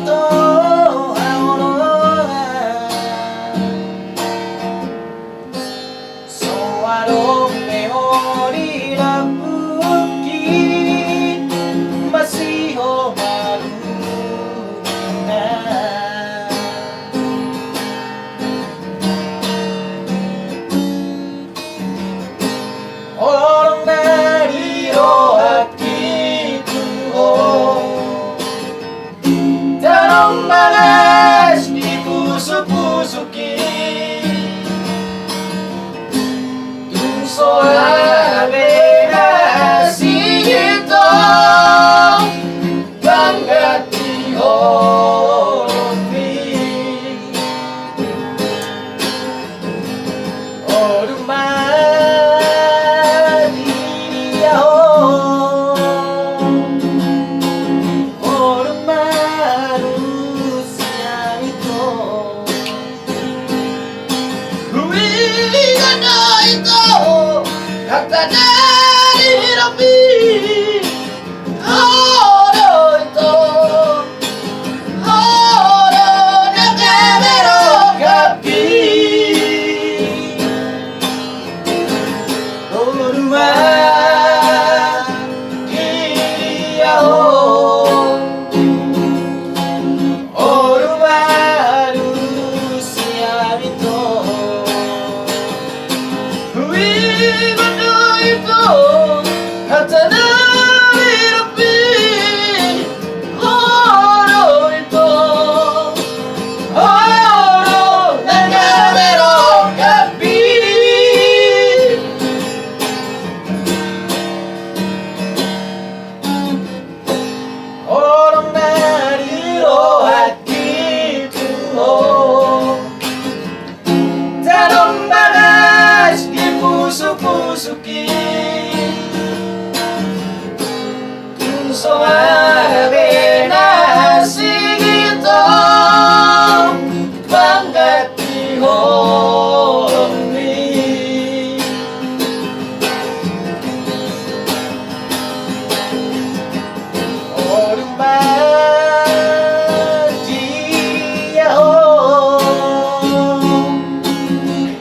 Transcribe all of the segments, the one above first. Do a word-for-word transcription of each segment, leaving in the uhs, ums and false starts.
So adong be ho di lambungki, masihol ma lungkuna. Holong na di rohangki tu ho, tano bagas di pusupusungki. Tung so adong be na singkop, pangganti holongmi. Olo ma di dia ho, olo ma di sian ito. Huihuian do ito hata na nidokmi. Ho do ito, ho do na gabe rongkapmi. Olo ma di dia ho, olo ma di sian ito. Huihuian do ito hata na nidokmi. Ho do ito, ho do na gabe rongkapmi. Holong na di rohangki tu ho, tano bagas di pusupusungki. Tung so adong be na singkop, pangganti holongmi. Olo ma di dia ho,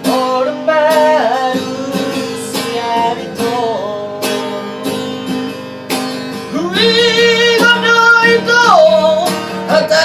olo ma di sian ito. Huihuian do ito hata